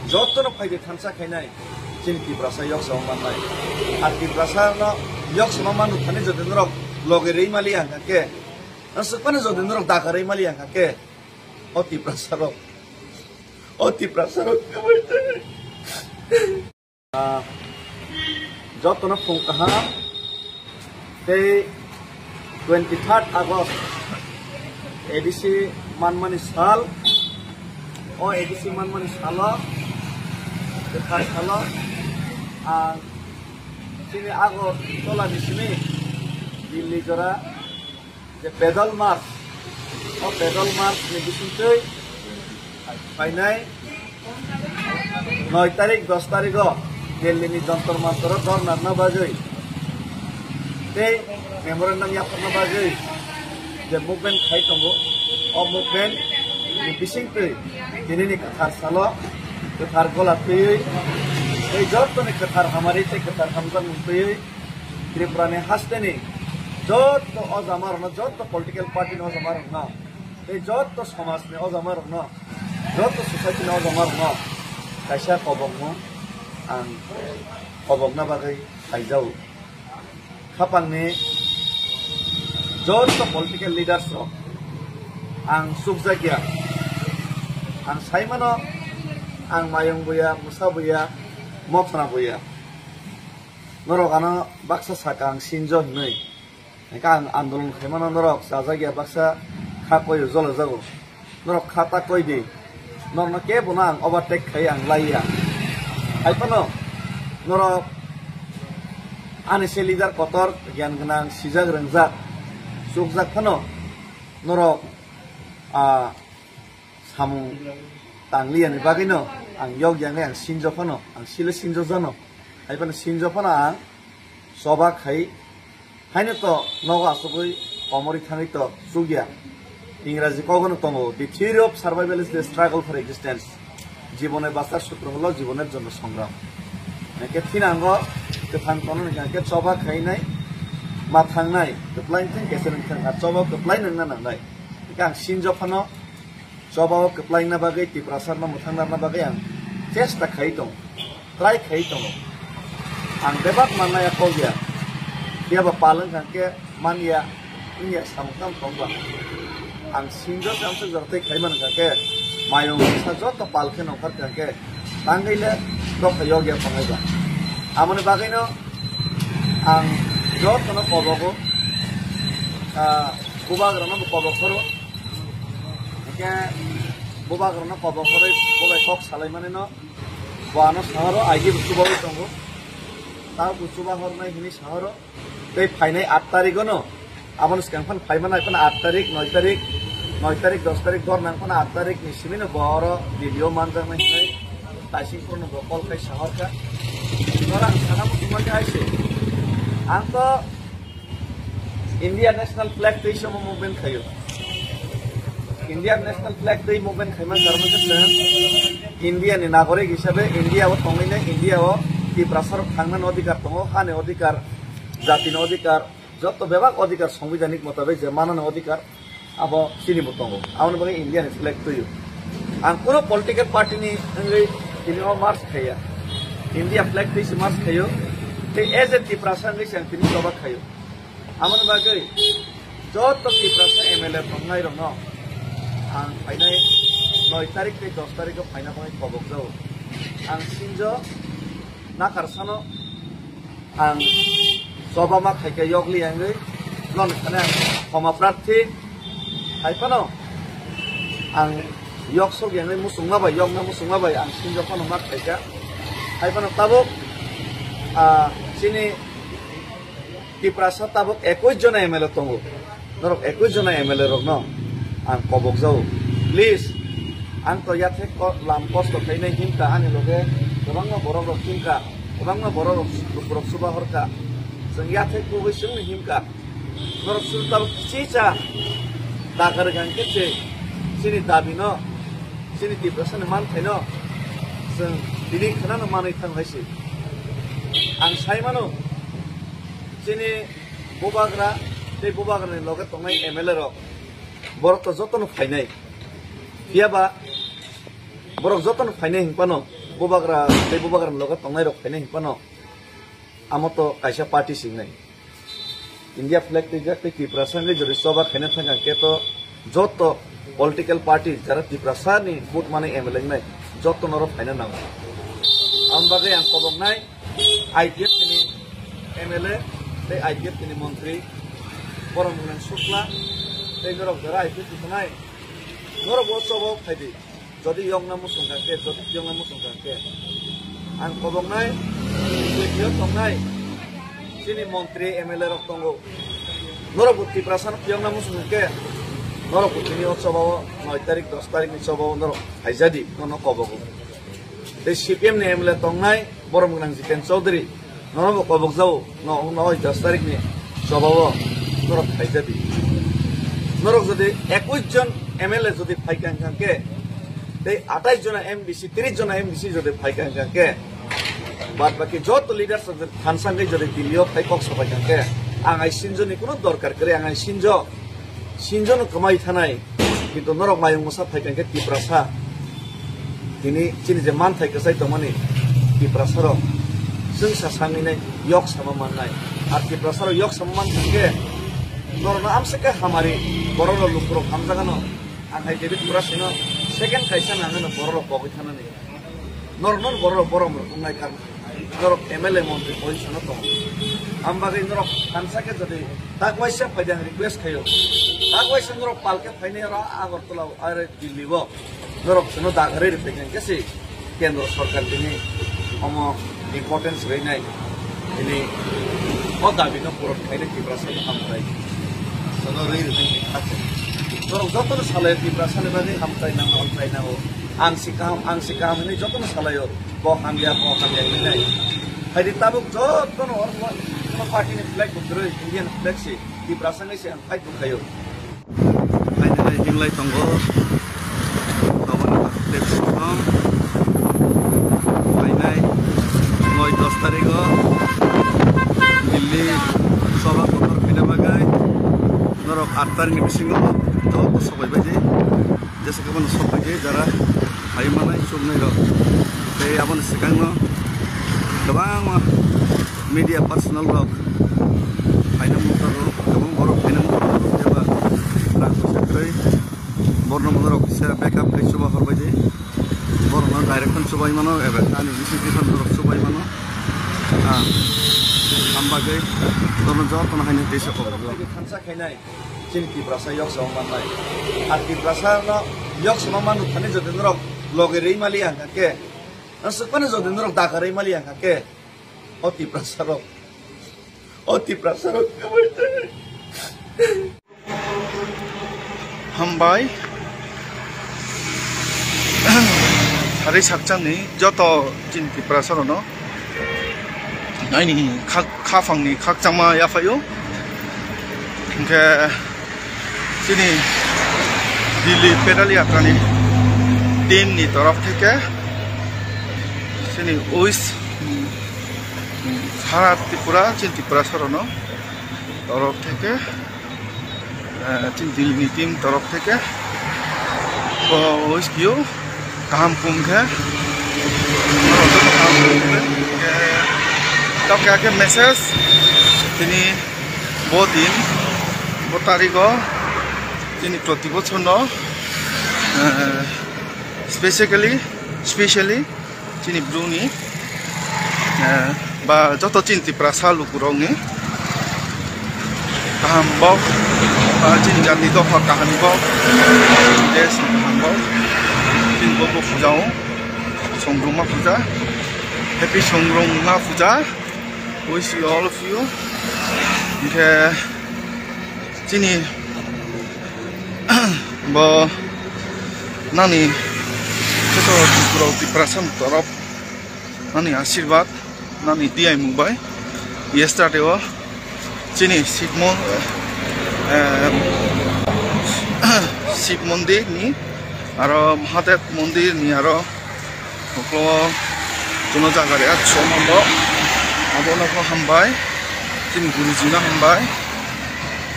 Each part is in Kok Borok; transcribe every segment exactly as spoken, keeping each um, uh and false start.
Jotono phaidi thansa khainai chini Tiprasa yoksama mannai. Ar Tiprasa no yoksama manu thani jodi norok loge rwi mali ang kha khe, aswk phano jodi norok daga rwi mali ang kha khe, o Tiprasa rok, o Tiprasa rok. Ah, jotono phung kaham. Tei twenty third August A D C manmani sal. O A D C manmani salo, kwthar salo, ang chini Agartala ni simi Delhi jora je pedal march, o pedal march ni bisingtwi phainai noi tarik, dos tarik o Delhi ni Jantar Mantar o dhorna rwna bagwi tei memorandum yapharna bagwi je movement khai tongo, o movement ni bisingtwi tini ni kwthar salo kwthar gola twiwi tei jottoni kwthar hamari tei kwthar hamjakmung twiwi Tripura ni hasteni joto o jama rokno, joto political party ni o jama rokno tei joto somaj ni o jama rokno, joto society ni o jama rokno kaisa kobokno ang kobokna bagwi phaijao. Khapangni joto political leaders rok ang chukjakya, ang saimano ang mayung buya, musa buya, mothra buya. Norok ano baksa saka ang sinjo hinwi. Hingke ang andolon khaimano norok chajakya baksa kha koiyo jolajago. Norok kha ta koi di. Norokno kebono ang overtake khai ang laiya. Hai phano norok ani se leader kotor, giyan gwnang, sijak rwngjak, chukjak phano norok, ah, samung tangliyani bagwino ang yokya wngwi ang sinjo phano, ang sile sinjo jano, hai phano sinjo phano ang choba khai, haino to nogo achugwi komorwi thangwi to chukya. Ingraji kogono tongo, "The theory of survival is the struggle for existence." Jibone bachar sutro holo jiboner jonno songram. Hingke thinango kwthang tono hingke choba khainai, ma thangnai, kwplai thang kese nang thang, a choba kwplai nangna nangnai. Hingke ang sinjo phano, choba o kwplai wngna bagwi, Tiprasa rokno mwthang narwkna bagwi ang chesta khai tongo, try khai tongo. Ang bebak mannai ya kok ya, phiya ba pal wngkha khe man ya, wng ya samung tamo tong ba. Ang sinjo se amsuk jora tei khai man wngkha khe, mayung sa joto pal khe nongkhor kha khe, tangwi le dopha yok ya tongnai ba. Amoni bagwino ang jotono kobogo, ah, bubagrano bo kobok phoro. Hingke bubagrano kobok phorwi bo bai kok salaimani no, bo ano sahoro aigi bo chubawi tongo. Ta bo chuba hornai hini sahoro. Tei phainai aat tarikgono, aboni swkang phano phaimanai phano aat tarik, noi tarik, noi tarik, dos tarik dor nang phano aat tarik ni simino bo oro Delhi o manjaknai hinwi taising phuru no bo call khai sahorkha. Oro ang sana muchungma khe hai se. Ang to India National Flag twi se omo movement khaio. India National Flag twi movement khaima karon khe chwng India ni nagorik hisabe India o tongwi nai, India o Tiprasa rok thangnani odhikar tongo, hani odhikar, jati ni odhikar, joto bebak odhikar, sanbidhanik motabek je manani odhikar, abo chini bo tongo. Aboni bagwi India ni flag twio. Ang kuno political party ni wngwi tini o march khaiya. India flag twi se march khaio. Tei as a Tiprasa wngwi se ang tini choba khaio. Aboni bagwi joto Tiprasa M L A tongnai rokno ang phainai noi tarik tei dos tarik o phaina bagwi kobok jago. Ang sinjo nakar sano ang choba ma khaikhe yokli wngwi nono thani ang khoma prarthi hai phano ang yoksok wngwi muchungma bai, yokna muchungma bai ang sinjo phano ma khaikha. Hai phano tabuk, ah, chini Tiprasa tabuk ekwis jona M L A tongo. Norok ekwis jona M L A rokno ang kobok jago. Please, ang to yathek ko-, lam kosto khainai himkha, ani loge kwbangma borok rok himkha, kwbangma borok rok, rok chuba horkha. Chwng yathek kugwi chwngno himkha. Norok chwng tabuk kichicha dagar gang khe se chini dabi no, chini Tiprasa ni manthai no chwng tini khwnano manwi thang hai se. Ang sai mano, chini bubagra tei bubagrani loge tongnai M L A rok, borok to jotono phainai. Phiya ba borok jotono phainai hwn phano Bubagra tei bubagra ni loge tongnai rok phainai hinphano amo to kaisa party se wngnai. India flag twijak tei Tiprasa wngwi jodi choba khaina thang khe to joto political party jara Tiprasa ni vote manwi M L A wngnai joto norok phaina nango. Aboni bagwi ang koboknai I P F T ni M L A tei I P F T ni montri Boromgwnang Sukla tei norok jara I P F T tongnai norok bo choba phai di. Jodi yokna muchung kha khe, jodi yokna muchung kha khe, ang koboknai, twi tongnai, chini montri, M L A rok tongo. Norok bo Tiprasa no phiyokna muchung kha khe, norok bo tini o choba o noi tarik, dos tarik ni choba o norok phaijadi, nono kobogo. Tei C P M ni M L A tongnai, Boromgwnang Jiten Chaudhary, nono bo kobok jago, no, no, dos tarik ni choba o norok phaijadi. Norok jodi ekwis jon M L A jodi phaikha hwnkha khe, tei atais jona M D C, tris jona M D C jodi phaikha hwnkha khe, bad baki joto leaders rok jodi thansa wngwi jodi Delhi o phai kok sapai kha khe, ang ai sinjo ni kuno dorkar kwrwi, ang ai sinjo, sinjo no kwmai thanai, kintu norok mayung mwsa phaikha khe Tiprasa, tini chini je manthai kwchai tongmani Tiprasa rok chwngsa sangwi nai yok sama mannai, ar Tiprasa rok yok sama mankha khe norokno amswk khe hamari borok rok lukurok hamjagano. Ang hai David Murasino second kaisa nangano borok rok pogwi thanani. Norok non borok rok borom rok wngnai kha. Norok M L A montri position o tongo. Am bagwi norok thansa khe jodi tak waisa phaidi ang request khaio. Tak waisa norok palke phainai oro Agartala o are Delhi o. Norok chwngno dagarwi rwphai khe se Kendra Sarkar tini omo importance rwnai, tini o dabi no puron khaina Tiprasa no hamkrai. Chwngno rwi rwphai khe kha se. Norok jotono salai Tiprasa ni bagwi hamkrai nango, hamkrai nango. Ang si kaham, ang si kaham hinwi jotono salaio. Bo hamya, bo hamya hinwi nai. Haidi tabuk jotono oro bo, bo party ni flag bo kwrwi, Indian flag si, Tiprasa ni se ang fight bo khaio. Haidi nai hinglai tongo. Aboni flag song. Phainai noi dos tarigo Delhi soba kotor khina bagwi. Norok aat tarikni bisingo joto sobai baidi. Jesa khe bono sok bai di jara hai manai chuknai rok. Tei aboni swkangno kwbangma media personal rok phaina mungsa rok, kwbang borok phaina mungsa rok, eba rang poisa kwrwi borno borok kisa backup khai chuba hor bai di. Borokno direct phano chubai mano, eba ani bisi di phano borok chubai mano. Ah, hamba khe borno jotono haino tei se kok. Thansa khainai. Chini Tiprasa yok sama mannai. Ar Tiprasa no yok sama manu thani jodi norok loge rwi mali ang kha khe, ang sukmani jodi norok daga rwi mali ang kha khe, o Tiprasa rok, o Tiprasa rok. Hambai. Sari sakchangni joto chini Tiprasa rokno. Aini khak-, khapangni khakchangma yaphaio. Hinkhe chini Delhi pedal yatrani team ni torof theke chini West, mm, sara Tripura, chini Tripura sorono torof theke, eh, chini Delhi ni team torof theke bo West kio. Kaham kum khe, norok joto kaham kum khe, khe, tamo khe message tini bo din, bo tarigo, tini proti bochorno, eh, specially, specially chini bruni, eh, ba joto chini Tiprasa lukurokni kaham bo, ba chini jati dopha kaham bo, chini desh kaham bo, chini bo bo puja o, Songrongma puja, happy Songrongma puja, wish you all of you. Hinkhe chini bo nani joto Tripura, Tiprasa torof nani asirwad, nani diyaimung bai yesterday o chini Shiv mon-, eh, Shiv mondir ni aro Mahadev mondir ni aro uklo kuno jaga ria chwng bo abono kho hambai, chini guruji no hambai,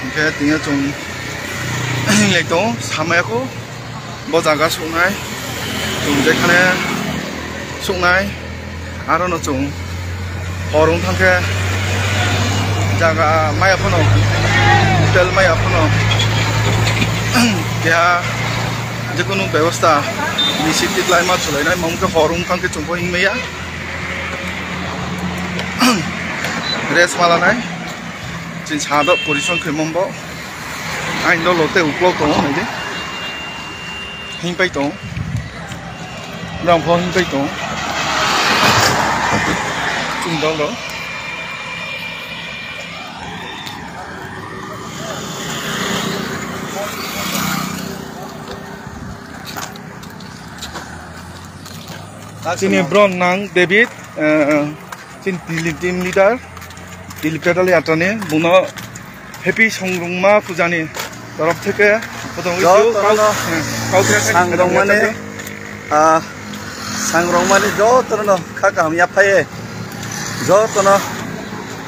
hinkhe tini chwng hinglai tongo samaya kho. Bo jaga suknai chwng jekhane Suknai, aro no chwng hor wng thang khe jaga maya phano, hotel maya phano keha jekunu bebosta ni siti lai ma chulai nai, mamo khe hor wng thang khe chwng bo himya rest ma lanai, chini sa do porisom khe mom bo, ain do lote uklok tongo nai de. Himpai tong. Brang pho himpai tong. Chwng dol rok. Chini bron nang David, eh, chini team leader, team leader le atani, buno Happy Songrongma Pujani torof theke jotono kau-, no eh, kau khe sangrongmani, ah, sangrongmani jotono no kha kaham yaphaye, jotono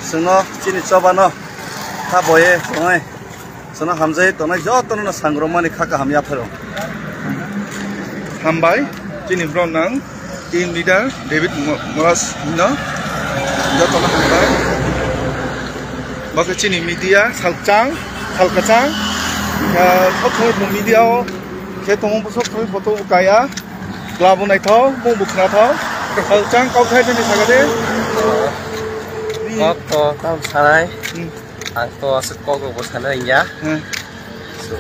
chwngno chini chobano kha boye tongnai, chwngno hamjai tongnai, jotono no sangrongmani kha kaham yaphairo. Hambai, chini bro nang. Team leader David Mo-, Moras hino jotono hambai. Bo khe chini media salkchang, salkachang. Ah, sok thoi bo media o khe tongo, bo sok thoi photo bo kaya. Kla bo naithok, mung bo khnathok. Salkchang kok khai thani saga de. Kok to tam sanai. Hmm. Ang to aswk kok rok bo sana rwngya. Hmm. So,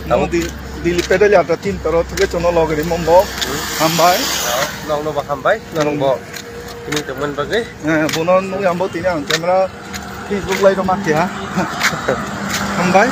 amo tabuk di-, dili pedal yatra team toro thwkhe chwngno logri mumbo. Hmm. Hambai. Nokno bo hambai, norok bo tini tongmani bagwi. Eh, bono nukya bo tini ang camera Facebook live rok ma keha. Hambai.